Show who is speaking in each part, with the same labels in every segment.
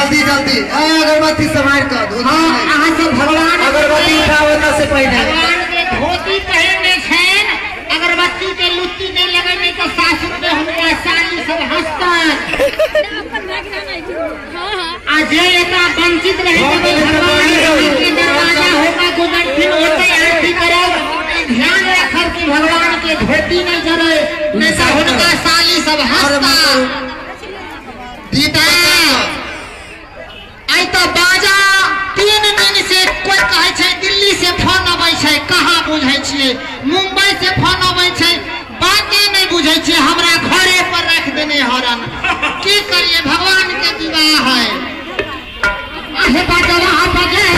Speaker 1: जल्दी जल्दी अगरबत्ती सम्हारि कऽ धोती।
Speaker 2: हाँ, अहाँ सब भगवान
Speaker 1: अगरबत्ती उठाओ एतऽ से पहिने।
Speaker 2: भगवान के धोती पहिरने छनि, अगरबत्ती के लुत्ती नहीं लगेने तऽ सासुर में हुनका साली सब हंसतनि। आ जे एतऽ वंचित रहि जेबै भगवान के दरवाजा होकर गुजरथिन ओतै आरती करब। ध्यान रखब कि भगवान के धोती नहीं जरे, नहीं तऽ हुनका साली सब हंसता। दीदा आइ तऽ बाजा 3 दिन से कोई कहै छै दिल्ली से फोन अबै छै, कहाँ बुझै छियै, मुंबई से फोन अबै छै, बाते नहीं बुझै छियै, हमरा घरे पर राखि देने हरन। की करिए, भगवान के विवाह है। अहे बजवा बजे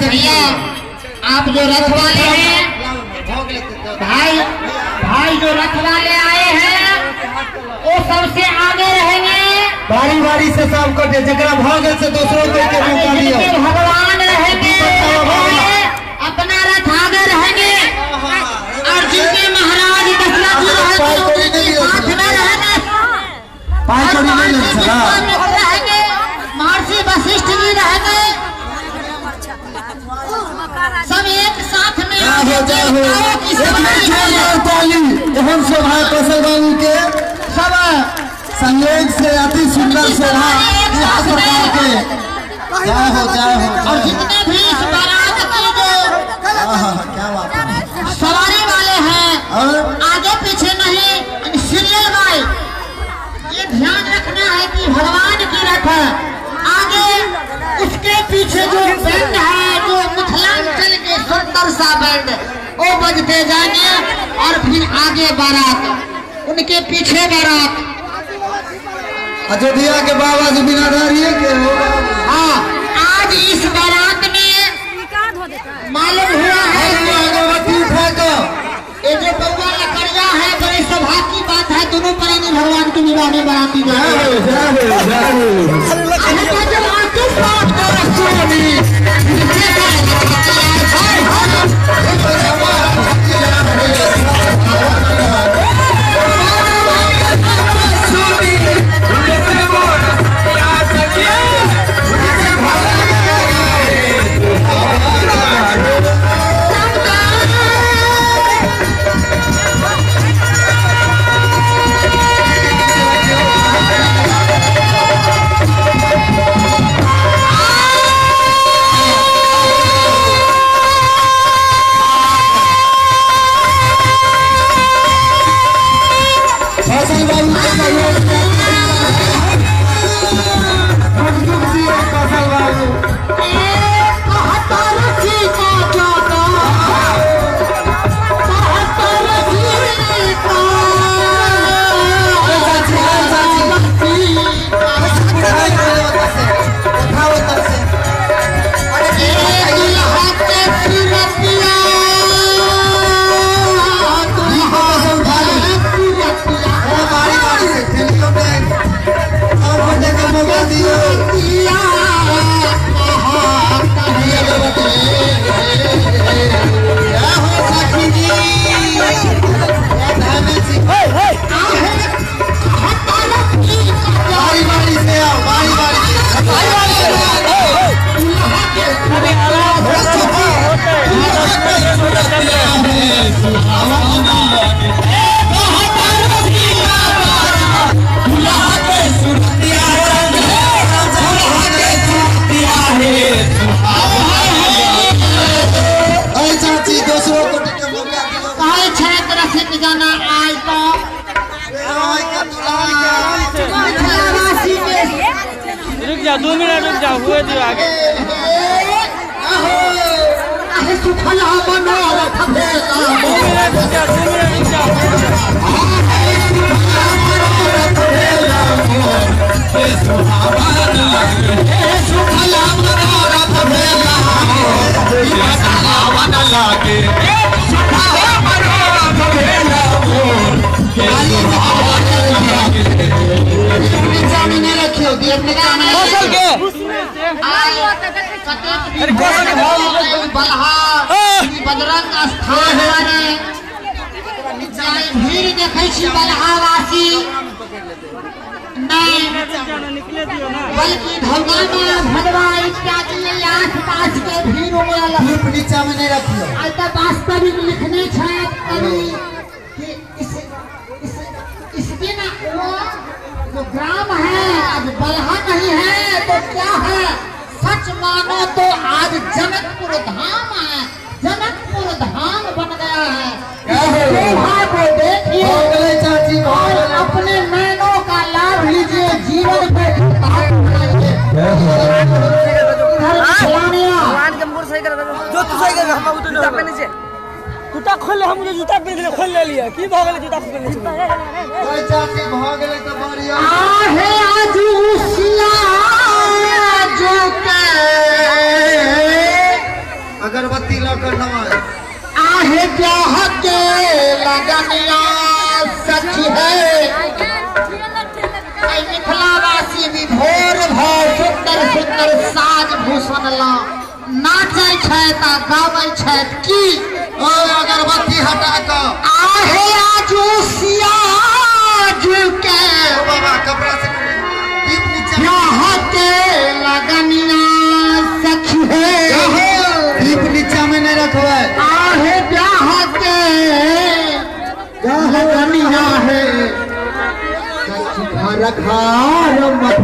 Speaker 2: भैया, आप जो रथ वाले हैं, भाई भाई जो रथ वाले आए हैं वो सबसे आगे रहेंगे।
Speaker 1: बारी बारी से सब कटे, जकरा भ गेल से दोसरो के मौका दियो।
Speaker 2: जिनके भगवान रहेंगे अपना रथ आगे रहेंगे, और जिनके महाराज दशरथ जी रहेंगे साथ में रहेंगे,
Speaker 1: पाई कौड़ी नहीं लेने
Speaker 2: रहेंगे, महर्षि वशिष्ठ जी रहेंगे, सब एक साथ में।
Speaker 1: जय हो जय हो, जोरदार ताली। एहन शोभा कौशल बाबू के सब संयोग से अति सुंदर शोभा बिहार सरकार के। जय हो जय हो।
Speaker 2: और जितने भी इस बारात की जो
Speaker 1: क्या बात है
Speaker 2: सवारी वाले हैं, आगे पीछे नहीं, सीरियल वाइज ये ध्यान रखना है कि भगवान की रथ है आगे, उसके पीछे जो बैंड है, जो मिथिलांचल के सुंदर सा बैंड, वो बजते जाएंगे, और फिर आगे बारात, उनके पीछे बारात।
Speaker 1: अयोध्या के बाबा जी बिना दाढ़िए के हो।
Speaker 2: हाँ, आज इस बारात में मालूम हुआ है
Speaker 1: अगरबत्ती उठा कर
Speaker 2: ये जो बउआ लकड़िया है, बड़े सौभाग्य की बात है, दोनों प्राणी भगवान के विवाह में बाराती गए।
Speaker 1: बारी बारी से आओ, बारी बारी से।
Speaker 3: जाओ, 2 मिनट रुक जाओ, हुए दियो आगे। 2 मिनट रुक जाओ, 2 मिनट रुक जाओ।
Speaker 2: बजरंग स्थान भीड़ देखै छी बलहावासी नहीं बल्कि धौगामा भदवा इत्यादि आस पास के भीड़ उमड़ल।
Speaker 1: नीचा में नहीं रखियो।
Speaker 2: आइ तऽ वास्तविक लिखने छथि कवि कि इस दिन वो जो ग्राम है आज बलहा नहीं है तो क्या है, सच मानो तो आज जनकपुर धाम है, जनकपुर धाम बन गया है। शोभा को देखिए और अपने नैनों का लाभ लीजिए, जीवन पे
Speaker 3: जूता खोल ले, हम जूता पहन ले, खोल ले लिया की भ गेलै जूता खोल ले।
Speaker 1: चाची भ गेलै त बढ़िया।
Speaker 2: आहे आजू सिया जो के
Speaker 1: अगरबत्ती ल कर नमाज
Speaker 2: आहे ब्याह के लगनिया सखी है। मिथिलावासी विभोर भ सुंदर सुंदर साज भूषण ला नाचै छथि आ गाबै छथि की
Speaker 1: ओ अगरबत्ती हटा क
Speaker 2: आहे आजू सिया जो के
Speaker 1: बाबा कपड़ा से दीप नीचा
Speaker 2: ब्याह के लगनिया सखी है।
Speaker 1: दीप नीचा में नहीं रखबै।
Speaker 2: आहे ब्याह के लगनिया है घर घर मत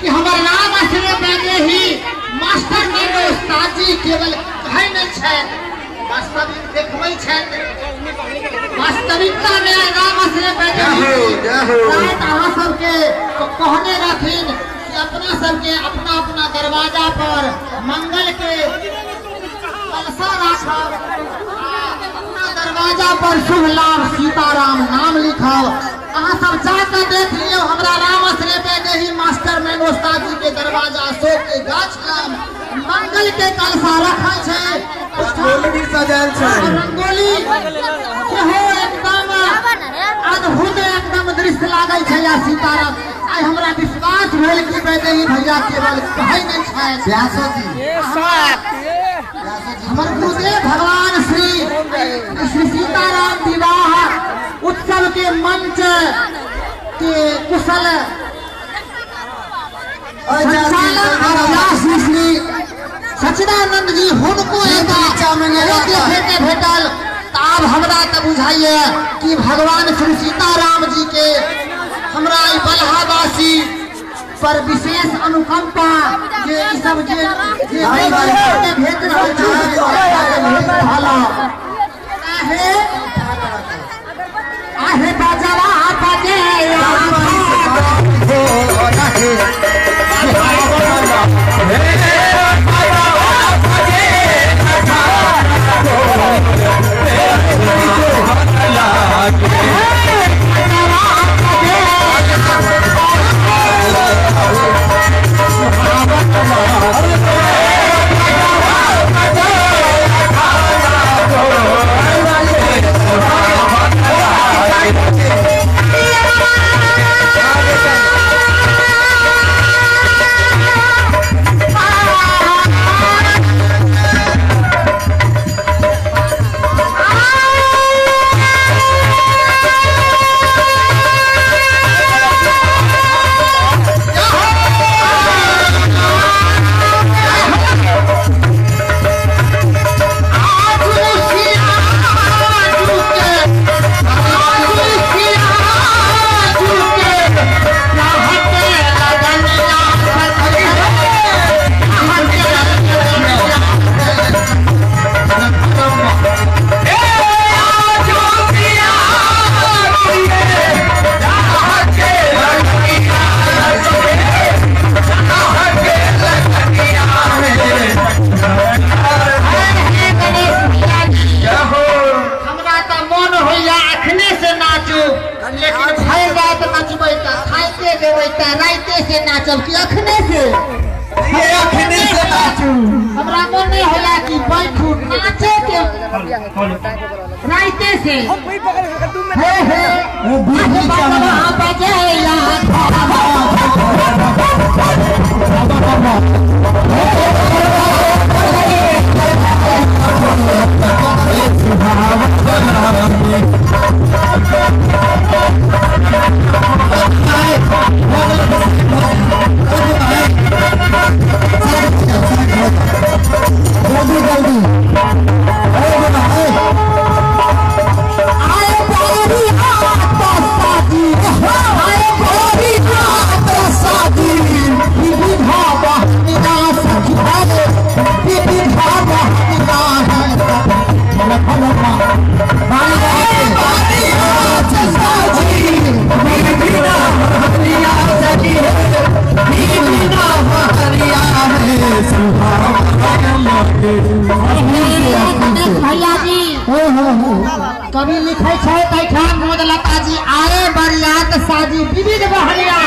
Speaker 2: कि हमर नाम आश्रय बाजे ही मास्टर के उस्ताद जी केवल कहै नहि छथि, वास्तविक देखबै छथि। वास्तविकता में राम आश्रय बाजे शायद अहाँ सबके कहने रहथिन कि अपना सबके अपना अपना दरवाजा पर मंगल के कलशा राखब, अपना दरवाजा पर शुभ लाभ सीताराम नाम लिखब। अहाँ सब जाकर देख लियौ हमरा राम आश्रय बैदेही मास्टर मैन उस्ताद जी के दरवाजा अशोक के गाछ लग मंगल के कलशा रखल छै,
Speaker 1: रंगोली भी सजायल छै,
Speaker 2: रंगोली सेहो एकदम अद्भुत एकदम दृश्य लागै छै। आ सीताराम आइ हमरा विश्वास भेल कि बैदेही भैया केवल कहै नहि छथि।
Speaker 1: व्यासो जी
Speaker 2: हमर गुरुदेव भगवान श्री श्री सीताराम विवाह उत्सव के मंच के कुशल संचालन श्री श्री सच्चिदानंद जी हुनको देखे के भेटल। आब हमरा तऽ बुझाइए कि भगवान श्री सीताराम जी के हमरा बलहावासी पर विशेष अनुकंपा जे ई सब जे भेट रहल छै। आहे बाजवा बाजे से नाचू, लेकिन भर रात नचबै त खाइते जेबै त राइते से नाचब कि अखने से?
Speaker 1: ये अखने से नाचू।
Speaker 2: हमरा मन नहीं होला कि बैठू नाचे के राइते से। हे हे
Speaker 1: वो बुद्धि
Speaker 2: बाबा बजे यार
Speaker 1: जल्दी जल्दी
Speaker 2: आए बारी आता साजी, आए बारी आता साजी, बीबी भावा निना सखी है, बीबी भावा निना है, आए बारी आता साजी, बीबी ना हरिया सखी है, बीबी ना हरिया है। भैया जी कवि लिखे छै तैठाम मोदलता जी आए बरियात साजी विविध बहनिया,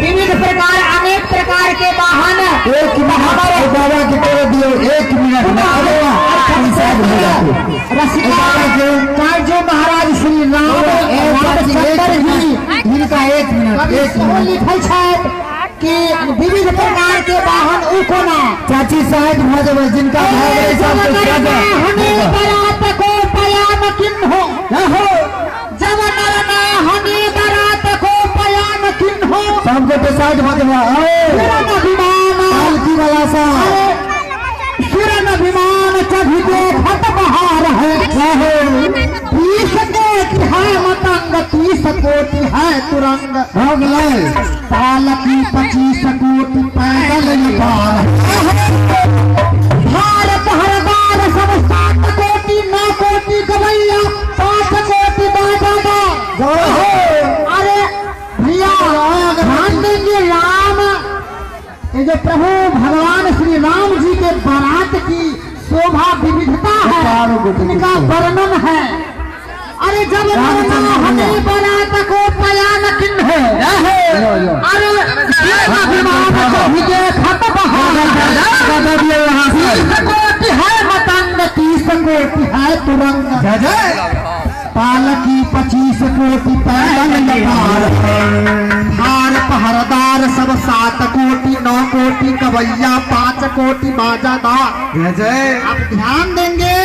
Speaker 2: विविध प्रकार अनेक प्रकार के वाहन।
Speaker 1: एक मिनट बाबा के कर दियो, एक मिनट
Speaker 2: रसिका जो महाराज श्री राम रामचंद्र जी
Speaker 1: हिनका एक मिनट एक मिनट
Speaker 2: लिखे छै कि विविध प्रकार के वाहन उ कोना
Speaker 1: चाची साहब भऽ जेबै जिनका
Speaker 2: बारात को पयाम किन्हो, जब नर नाहनी बारात को पयाम किन्हो,
Speaker 1: सबको तो साइड भऽ जेबै।
Speaker 2: सुरन अभिमान
Speaker 1: पालकी वाला सा
Speaker 2: सुरन अभिमान कभी देखत बहार है, 20 कोटि है मतंग 30 कोटि है तुरंग,
Speaker 1: भऽ गेलै
Speaker 2: पालकी 25 कोटि पैदल पार, भारत हरदार सब 7 कोटि 9 कोटि गवैया 5 कोटि बाजा। अरे भैया ध्यान देंगे, राम ये जो प्रभु भगवान श्री राम जी के बारात की शोभा विविधता है, इनका वर्णन है। अरे जब हमें बारात को पयान किन्ह, अरे देखत बहार, 30 कोटि है मतंग 30 कोटि है तुरंग, पालकी 25 कोटि पैदल पार, हार पहरदार सब 7 कोटि 9 कोटि गवैया 5 कोटि बाजादार। आप ध्यान देंगे,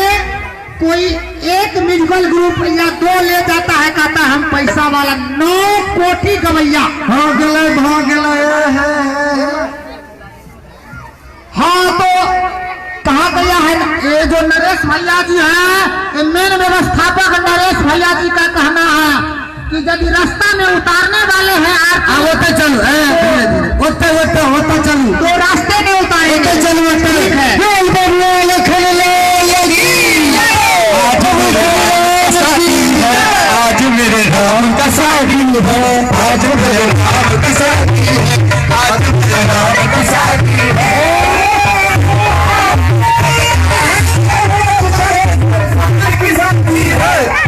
Speaker 2: कोई एक म्यूजिकल ग्रुप या 2 ले जाता है, कहता है हम पैसा वाला, 9 कोटि गवैया।
Speaker 1: हो गए हो गए।
Speaker 2: हाँ तो कहा गया है, ये जो नरेश भैया जी हैं, मेन व्यवस्थापक नरेश भैया जी का कहना है कि यदि रास्ता में उतारने वाले हैं आप
Speaker 1: होते चलो, होते होते होते चलो,
Speaker 2: तो रास्ते में उतारेंगे,
Speaker 1: चलो
Speaker 2: ठीक है।
Speaker 1: आज मेरे राम का साथी है, आज मेरे राम का साथी है, आज मेरे राम का साथी है।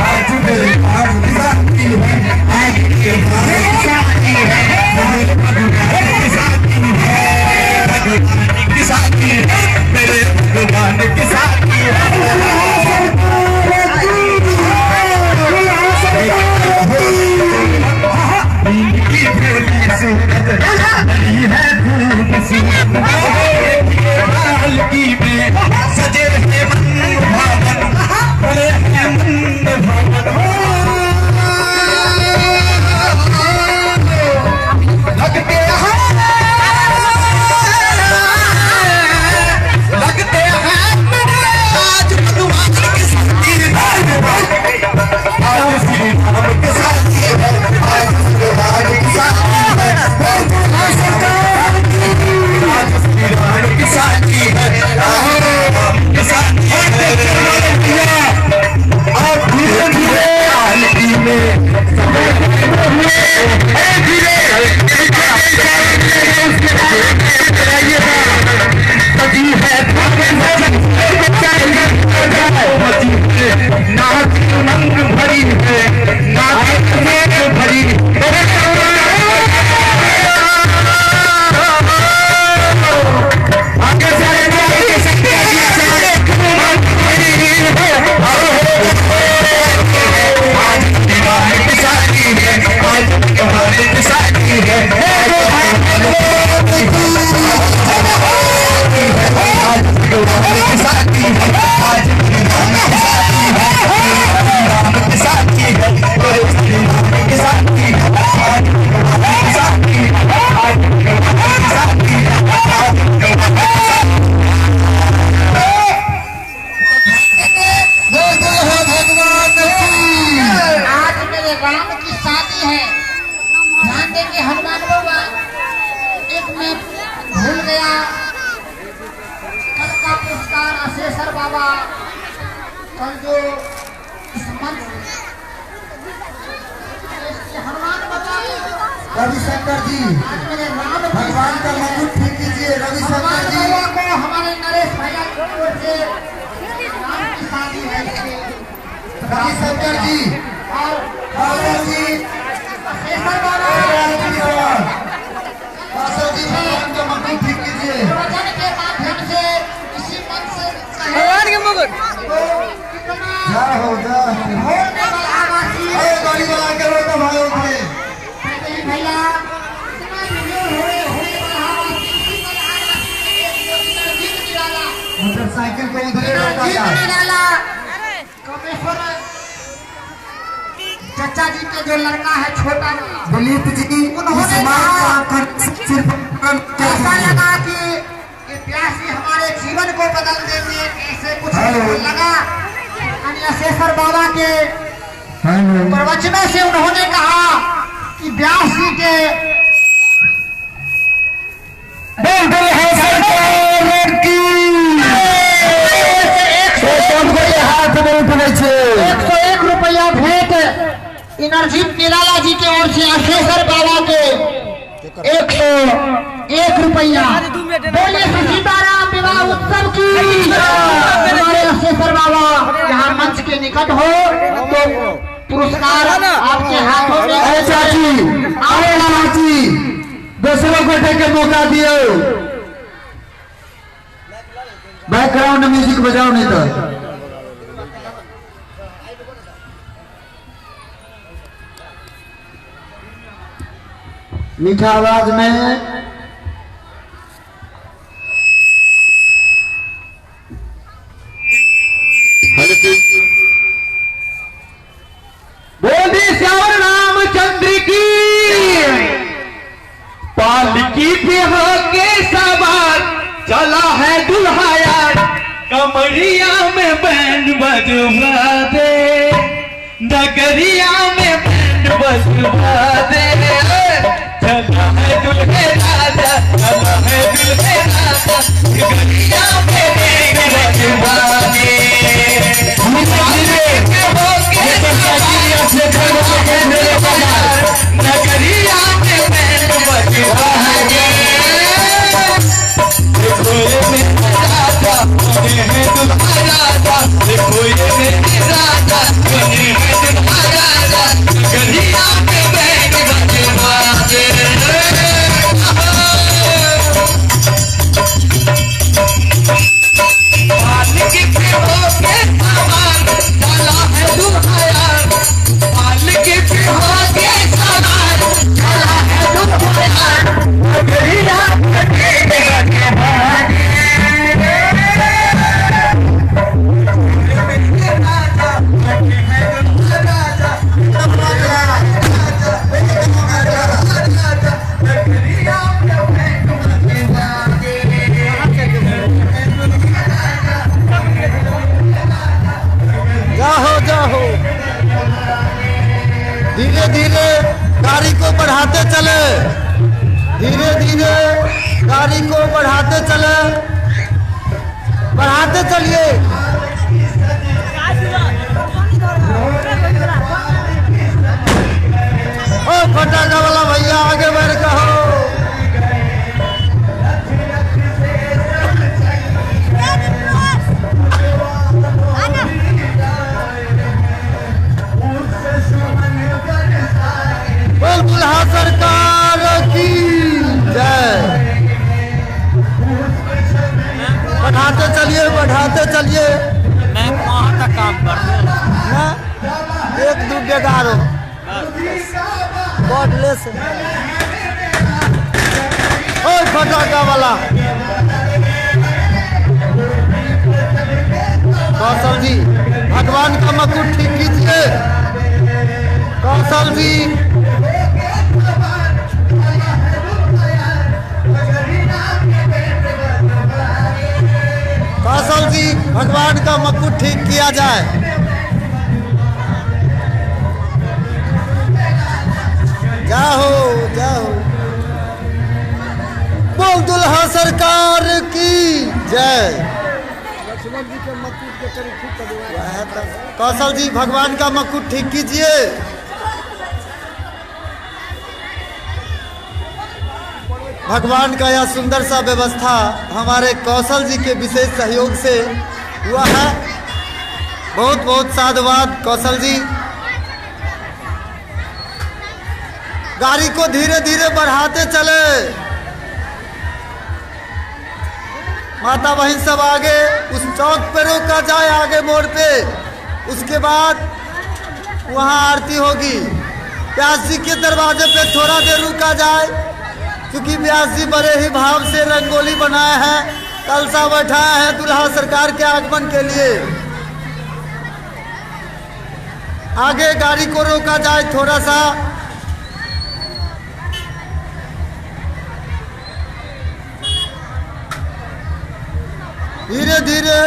Speaker 1: आज मेरे राम का साथी है, आज मेरे राम का साथी है, भगवान के साथी है, मेरे भगवान के साथी है। सजे है मन भावन, बड़े हैं मन भावन, लगते हैं लगते हैं आज भगवान के साथी, आज श्री राम के साथी है, आज श्री राम के साथी है, आज श्री राम के साथी है, के साथी है। आप धीरे धीरे आलती में धीरे सजी है नाच उमंग भरी
Speaker 2: है। ध्यान देंगे हनुमान बाबा, एक मैं भूल गया, कल का पुरस्कार अशेषर बाबा, कल जो इस मंच हनुमान बाबा
Speaker 1: रविशंकर जी भगवान का मुकुट ठीक कीजिए। रविशंकर जी
Speaker 2: को हमारे नरेश भैया की ओर से राम की शादी है।
Speaker 1: रविशंकर जी
Speaker 2: और
Speaker 1: जी
Speaker 2: अशेषर बाबा
Speaker 1: जी भगवान का मुकुट ठीक कीजिए।
Speaker 2: प्रवचन के माध्यम से इसी मंच से
Speaker 3: भगवान के मुकुट
Speaker 2: तो कितना
Speaker 1: जय हो जय हो। अरे गाड़ी वाला के रोको भाई उठे
Speaker 2: भैया इतना हुए हुए
Speaker 1: मोटरसाइकिल को उधर रोका जाए।
Speaker 2: कमेश्वर चाचा जी के जो लड़का है छोटा
Speaker 1: दिलीप जी,
Speaker 2: उन्होंने ऐसा लगा कि ये प्यासी हमारे जीवन को बदल देंगे, ऐसे कुछ लगा। अशेषर बाबा के प्रवचनों से उन्होंने कहा कि व्यास जी के
Speaker 1: हाथ में उठने छे
Speaker 2: 101 रुपया भेंट इनरजीत निराला जी के ओर से अशेषर बाबा के 101 रुपया। बोलिए सीताराम विवाह उत्सव की। हमारे अशेषर बाबा यहाँ मंच के निकट हो तो पुरस्कार आपके हाथों में।
Speaker 1: अरे चाची, अरे चाची, दूसरों गोटे के मौका दियो। बैकग्राउंड म्यूजिक बजाओ नहीं तो। मीठा आवाज में
Speaker 4: बोली श्याम रामचंद्र की। पालकी पे होके सवार चला है दुल्हा यार, कमरिया में बैंड बजवा दे, नगरिया में बैंड बजवा दे। चला है दुल्हे राजा, चला है दुल्हे राजा, नगरिया में बैंड बजवा दे। नगरिया में बैंड बजवा दे। देखो ये मेरा राजा बने हैं दुल्हा राजा, देखो ये मेरे राजा बने हैं दुल्हा राजा, नगरिया में बैंड बजवा दे। पालकी पे होके सवार चला है दुल्हा यार, पालकी पे होके सवार चला है दुल्हा यार, नगरिया में बैंड बजवा दे।
Speaker 1: जाओ जाओ, धीरे धीरे गाड़ी को बढ़ाते चले, धीरे धीरे गाड़ी को बढ़ाते चले, बढ़ाते चलिए। ओ फटाका वाला भैया आगे बढ़ कहो। बोल दुल्हा सरकार की जय। बढ़ाते चलिए, बढ़ाते चलिए।
Speaker 3: मैं वहाँ तक काम कर दूँ
Speaker 1: ना, एक दो बेकार हो गॉडलेस। ओ फटाका वाला कौशल जी भगवान का मुकुट ठीक कीजिए। कौशल जी कौशल जी भगवान का मुकुट ठीक किया जाए। जय। कौशल जी भगवान का मकुट ठीक कीजिए। भगवान का यह सुंदर सा व्यवस्था हमारे कौशल जी के विशेष सहयोग से हुआ है। बहुत बहुत साधुवाद कौशल जी। गाड़ी को धीरे धीरे बढ़ाते चले। माता बहन सब आगे उस चौक पे रोका जाए, आगे मोड़ पे, उसके बाद वहाँ आरती होगी। व्यास जी के दरवाजे पे थोड़ा देर रुका जाए, क्योंकि व्यास जी बड़े ही भाव से रंगोली बनाए हैं, कलसा बैठाए हैं दुल्हा सरकार के आगमन के लिए। आगे गाड़ी को रोका जाए थोड़ा सा। धीरे धीरे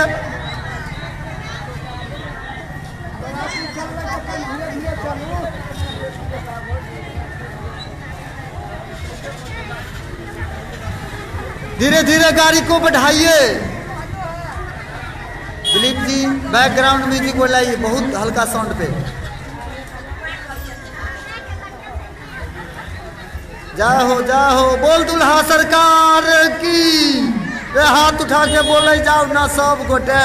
Speaker 1: धीरे धीरे गाड़ी को बढ़ाइए। दिलीप जी बैकग्राउंड म्यूजिक बोलाइए बहुत हल्का साउंड पे। जाहो जाहो बोल दुल्हा सरकार की। रे हाथ उठा के बोले जाओ ना सब गोटे,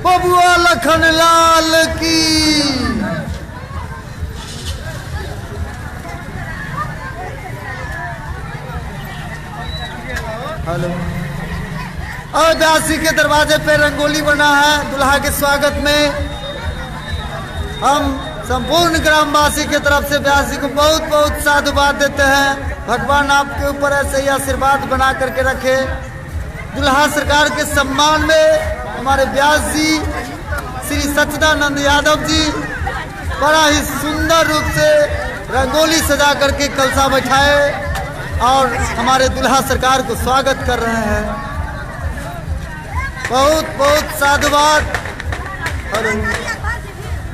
Speaker 1: बबुआ लखन लाल की। हेलो। और व्यासी के दरवाजे पे रंगोली बना है दुल्हा के स्वागत में। हम संपूर्ण ग्रामवासी के तरफ से व्यासी को बहुत बहुत साधुवाद देते हैं। भगवान आपके ऊपर ऐसे ही आशीर्वाद बना करके रखे। दुल्हा सरकार के सम्मान में हमारे व्यास जी श्री सच्चिदानंद यादव जी बड़ा ही सुंदर रूप से रंगोली सजा करके कलसा बैठाए और हमारे दुल्हा सरकार को स्वागत कर रहे हैं। बहुत बहुत साधुवाद।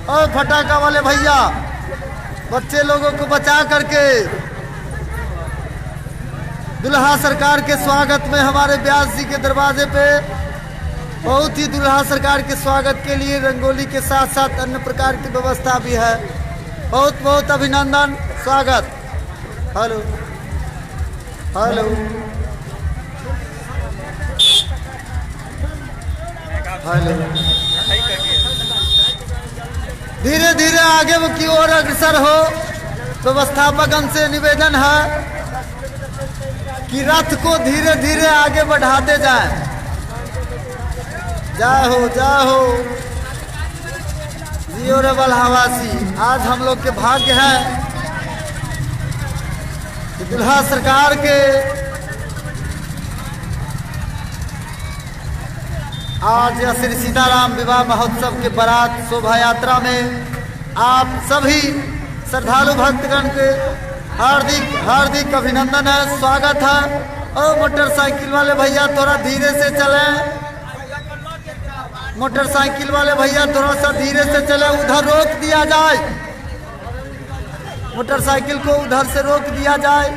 Speaker 1: और फटाका वाले भैया बच्चे लोगों को बचा करके दुल्हा सरकार के स्वागत में हमारे व्यास जी के दरवाजे पे बहुत ही दुल्हा सरकार के स्वागत के लिए रंगोली के साथ साथ अन्य प्रकार की व्यवस्था भी है। बहुत बहुत अभिनंदन, स्वागत। Hello hello. हेलो। धीरे धीरे आगे की ओर अग्रसर हो। व्यवस्थापकगण से निवेदन है कि रथ को धीरे धीरे आगे बढ़ाते जाएं। जाहो जाहो जियो रे बलहावासी। आज हम लोग के भाग्य है कि दुल्हा सरकार के आज यह श्री सीताराम विवाह महोत्सव के बारात शोभा यात्रा में आप सभी श्रद्धालु भक्तगण के हार्दिक हार्दिक अभिनंदन है, स्वागत है। और मोटरसाइकिल वाले भैया थोड़ा धीरे से चलें, मोटरसाइकिल वाले भैया थोड़ा सा धीरे से चले, उधर रोक दिया जाए, मोटरसाइकिल को उधर से रोक दिया जाए।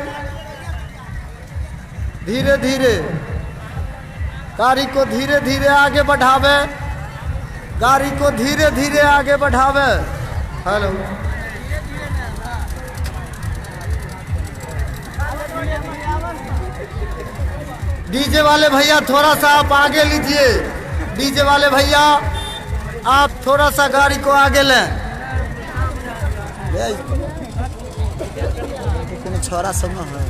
Speaker 1: धीरे धीरे गाड़ी को धीरे धीरे आगे बढ़ावे, गाड़ी को धीरे धीरे आगे बढ़ावे। हेलो। डीजे वाले भैया थोड़ा सा आप आगे लीजिए, डीजे वाले भैया आप थोड़ा सा गाड़ी को आगे लें। छोरा सब है।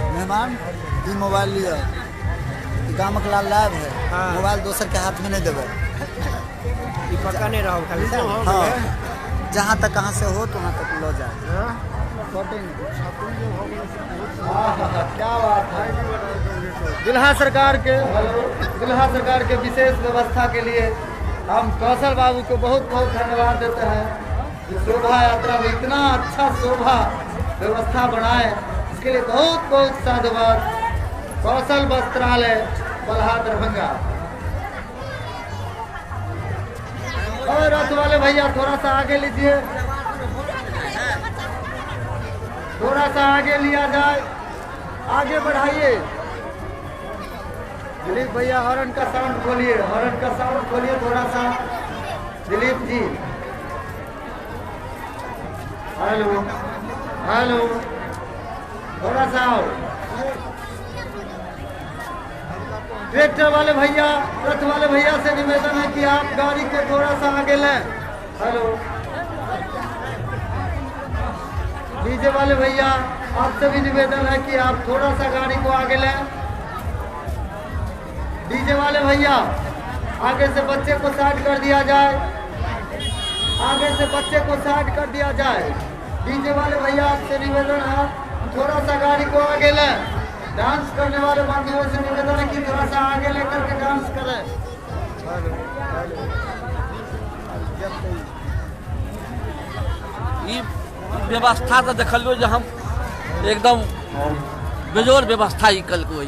Speaker 1: मेहमान ई मोबाइल लिया, गामक लाल लाइव है। हाँ। मोबाइल दोसर के हाथ में नहीं देवे,
Speaker 3: पक्का नहीं रहो खाली।
Speaker 1: हाँ, जहाँ तक कहाँ से हो तो वहाँ तक लो जाए। क्या बात है। दुल्हा सरकार के, दुल्हा सरकार के विशेष व्यवस्था के लिए हम कौशल बाबू को बहुत बहुत धन्यवाद देते हैं। शोभा यात्रा में इतना अच्छा शोभा व्यवस्था बनाए, इसके लिए बहुत बहुत साधुवाद। कौशल वस्त्रालय बलहा दरभंगा। और रथ वाले भैया थोड़ा सा आगे लीजिए, थोड़ा सा आगे लिया जाए, आगे बढ़ाइए। दिलीप भैया हॉर्न का साउंड खोलिए, हॉर्न का साउंड खोलिए थोड़ा सा। दिलीप जी हेलो हेलो, थोड़ा सा आओ। ट्रैक्टर वाले भैया, रथ वाले भैया से निवेदन है कि आप गाड़ी को थोड़ा सा आगे लें। हेलो डीजे वाले भैया, आपसे भी निवेदन है कि आप थोड़ा सा गाड़ी को आगे लें। डीजे वाले भैया आगे से बच्चे को साइड कर दिया जाए, आगे से बच्चे को साइड कर दिया जाए। डीजे वाले भैया आपसे निवेदन है थोड़ा सा गाड़ी को आगे लें। डांस करने वाले बंधुओं से निवेदन है कि थोड़ा सा आगे लेकर के डांस करें।
Speaker 5: ये व्यवस्था तो देखलियो जो हम एकदम बेजोर व्यवस्था ही कल को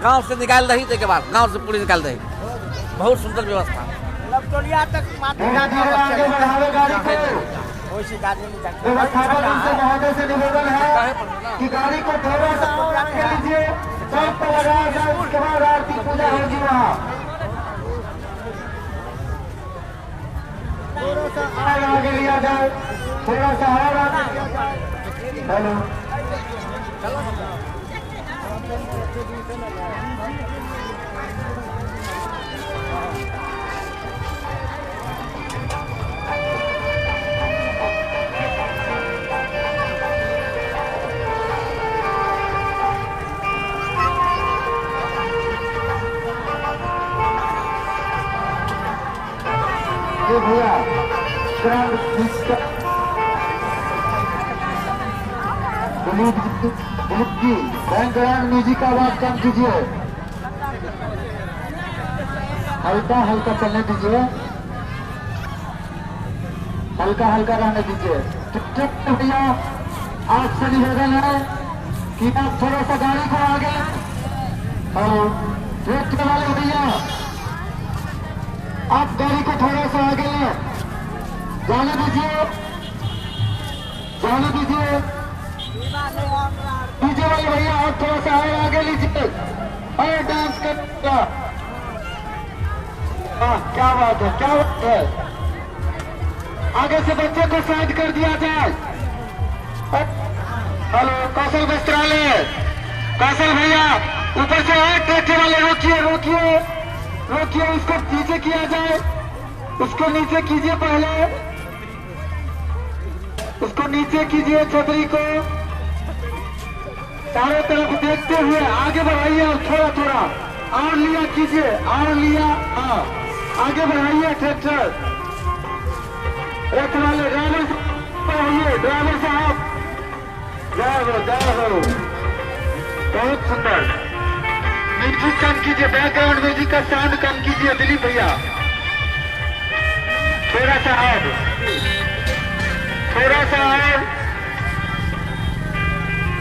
Speaker 5: गाँव से निकाल रही, के बाद गाँव से पूरी निकाल रही, बहुत सुंदर व्यवस्था।
Speaker 1: व्यवस्थापक से निवेदन है कि गाड़ी को थोड़ा सा और आगे लीजिए, चौक पर लगाया जाए, उसके बाद आरती पूजा होगी वहाँ। थोड़ा सा और आगे लिया जाए, थोड़ा सा और आगे लिया जाए। हेलो भैया दिलीप जी बैकग्राउंड म्यूजिक का आवाज कम कीजिए, हल्का हल्का चलने दीजिए, हल्का हल्का रहने दीजिए। भैया आपसे निवेदन है कि आप थोड़ा सा गाड़ी को आगे और ट्रैक्टर वाले भैया आप गाड़ी को थोड़ा सा आगे लें, जाने दीजिए, जाने दीजिए। डीजे वाले भैया आप थोड़ा सा और आगे लीजिए और डांस कर। हाँ क्या बात है, क्या बात है। आगे से बच्चे को साइड कर दिया जाए। हेलो कौशल वस्त्रालय, कौशल भैया ऊपर से और ट्रैक्टर वाले रोकिए रोकिए रोकिए, उसको नीचे किया जाए, उसको नीचे कीजिए, पहले उसको नीचे कीजिए छतरी को। चारों तरफ देखते हुए आगे बढ़ाइए और थोड़ा थोड़ा और लिया कीजिए, और लिया, हाँ आगे बढ़ाइए ट्रैक्टर। रथ वाले ड्राइवर बढ़ाइए, ड्राइवर साहब जय हो जय हो, बहुत सुंदर। म्यूजिक कम कीजिए, बैकग्राउंड म्यूजिक का साउंड कम कीजिए दिलीप भैया, थोड़ा सा और, थोड़ा सा और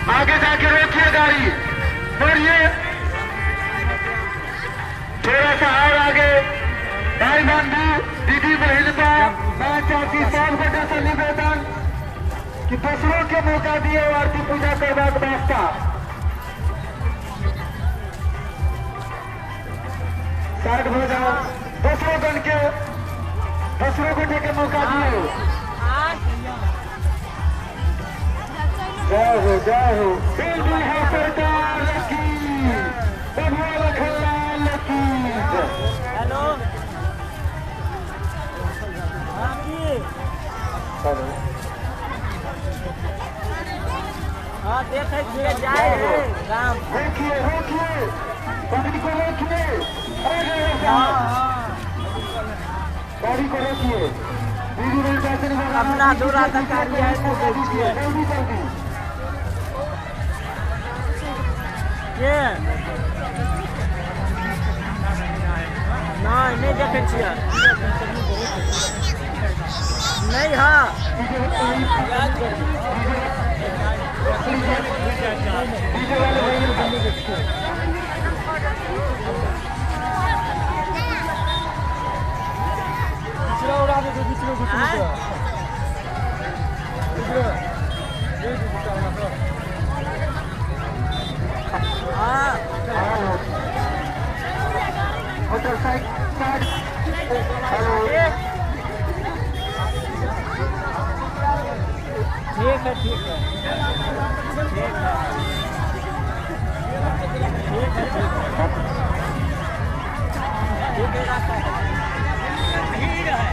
Speaker 1: आगे जाके रोकिए गाड़ी, मोड़िए थोड़ा सा और आगे। भाई बंधु दीदी बहन मैं चाहती सब गोटे से निवेदन कि दूसरों के मौका दिए आरती पूजा करवाक वास्ता। साइड हो जाओ, दूसरों गण के, दूसरों गोटे के मौका दिए। जय हो जय हो, बिल्कुल है सरकार की, बबुआ लखनलाल की।
Speaker 3: हेलो हाँ देखे जाए राम,
Speaker 1: रोकिए रोकिए गाड़ी को रोकिए, गाड़ी को रोकिए।
Speaker 3: अपना दूरा तक कार्य है तो देखिए
Speaker 1: जल्दी जल्दी।
Speaker 3: नहीं नहीं देखे छियै नहीं। हाँ ठीक है ठीक है ठीक है ठीक है ठीक है रास्ता है भीड़ है।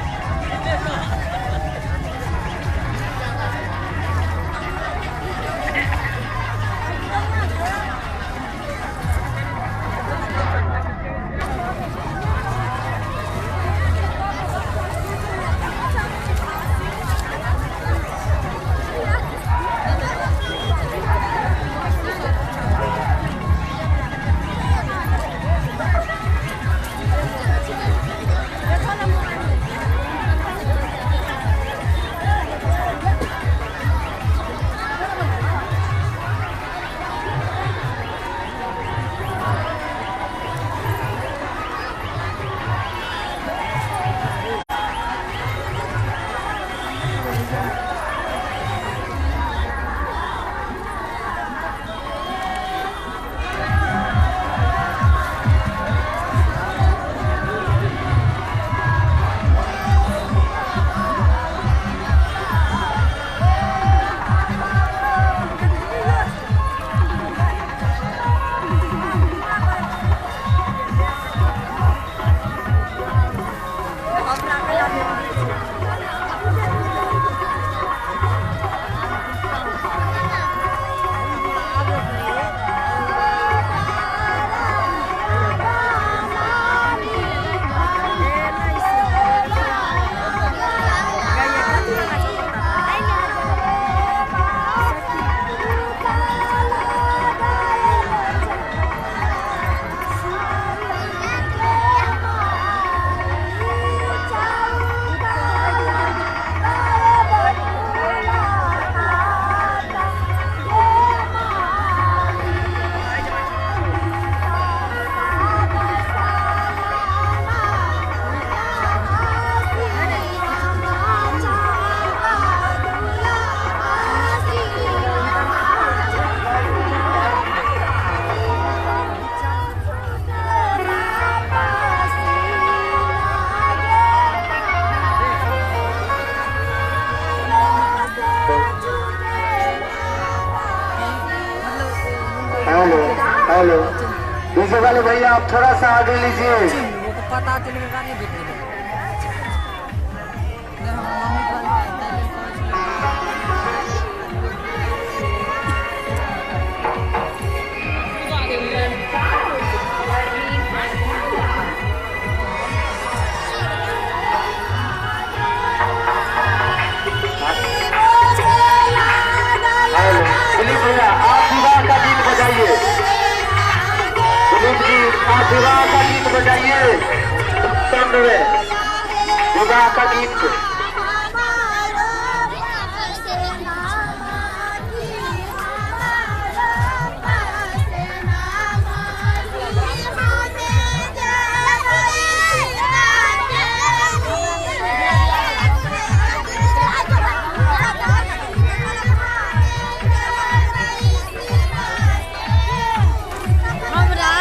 Speaker 1: हेलो डीजे वाले भैया आप थोड़ा सा आगे लीजिए।
Speaker 3: पता चलेगा नहीं बैठने।
Speaker 1: दिलीप भैया आप विवाह का गीत बजाइए। दिलीप जी आप विवाह का गीत बजाइए। विवाह का गीत।
Speaker 2: हमरा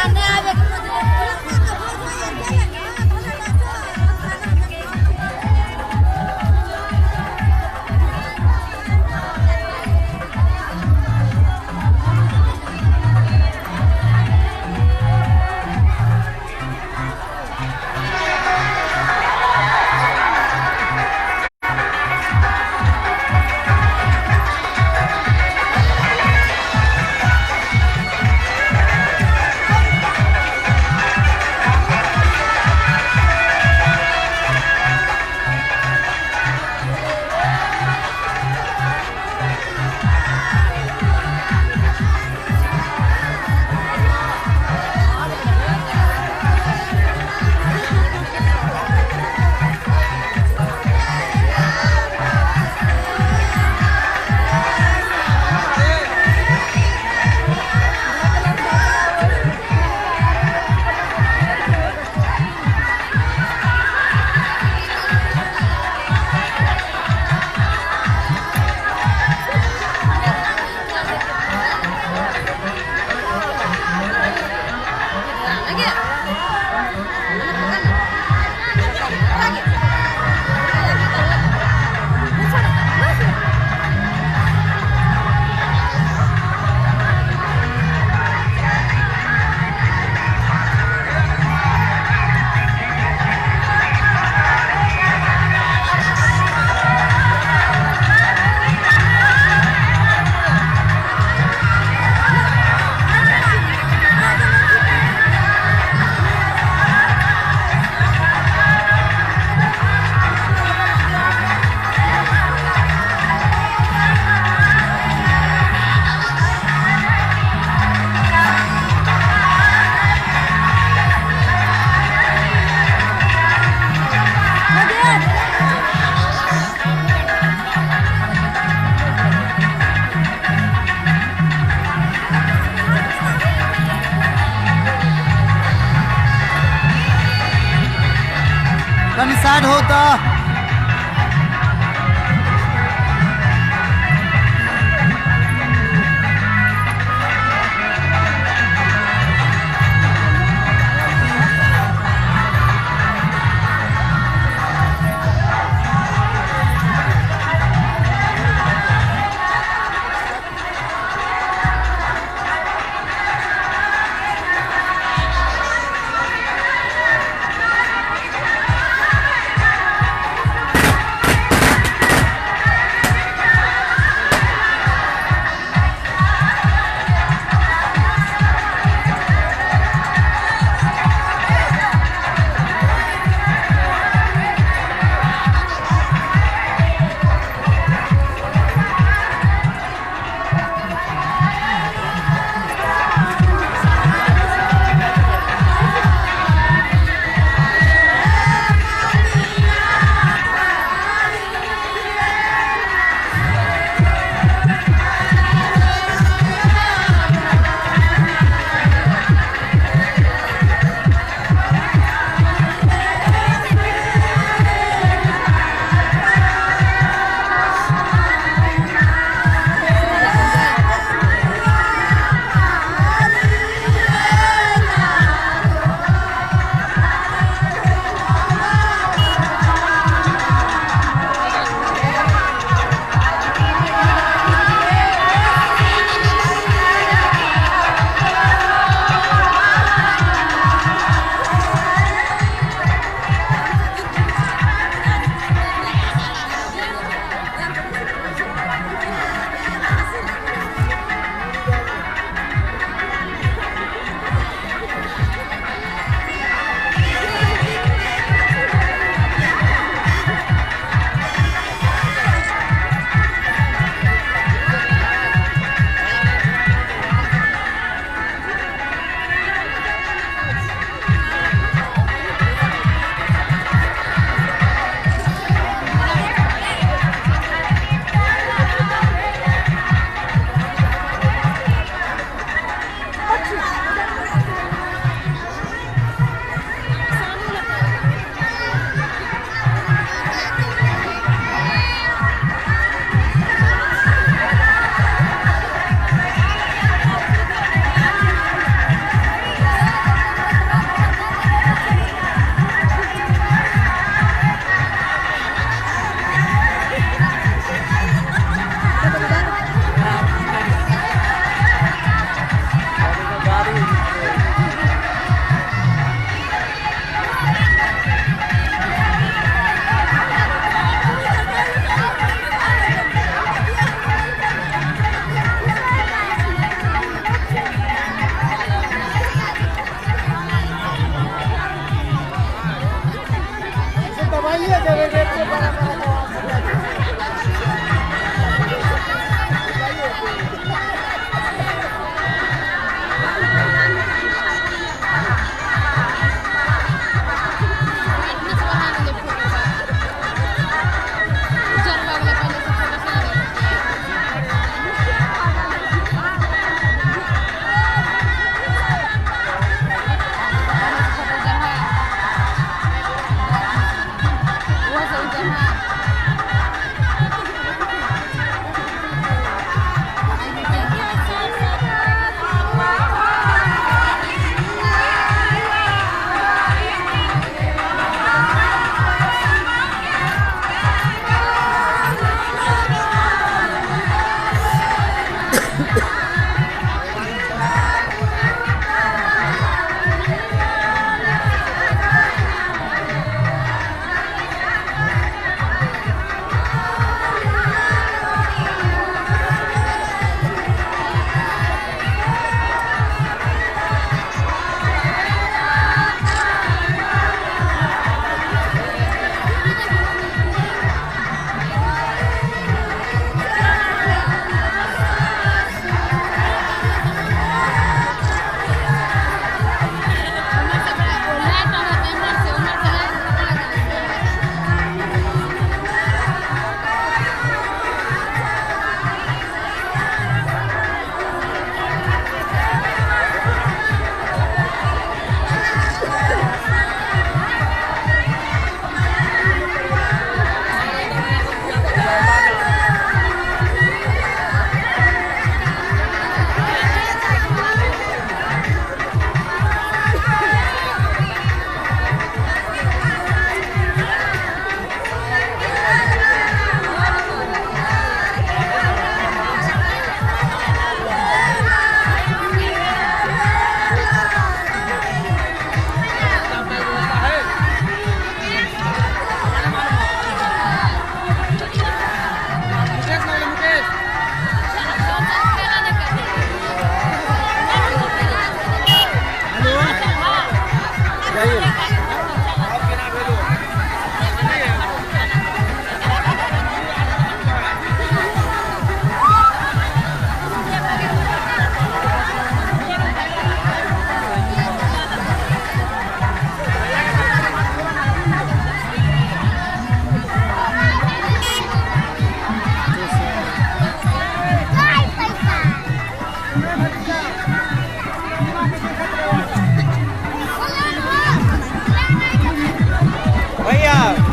Speaker 1: ऐड होता।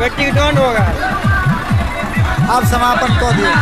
Speaker 3: बेटी डन होगा।
Speaker 1: अब समापन कर दियो।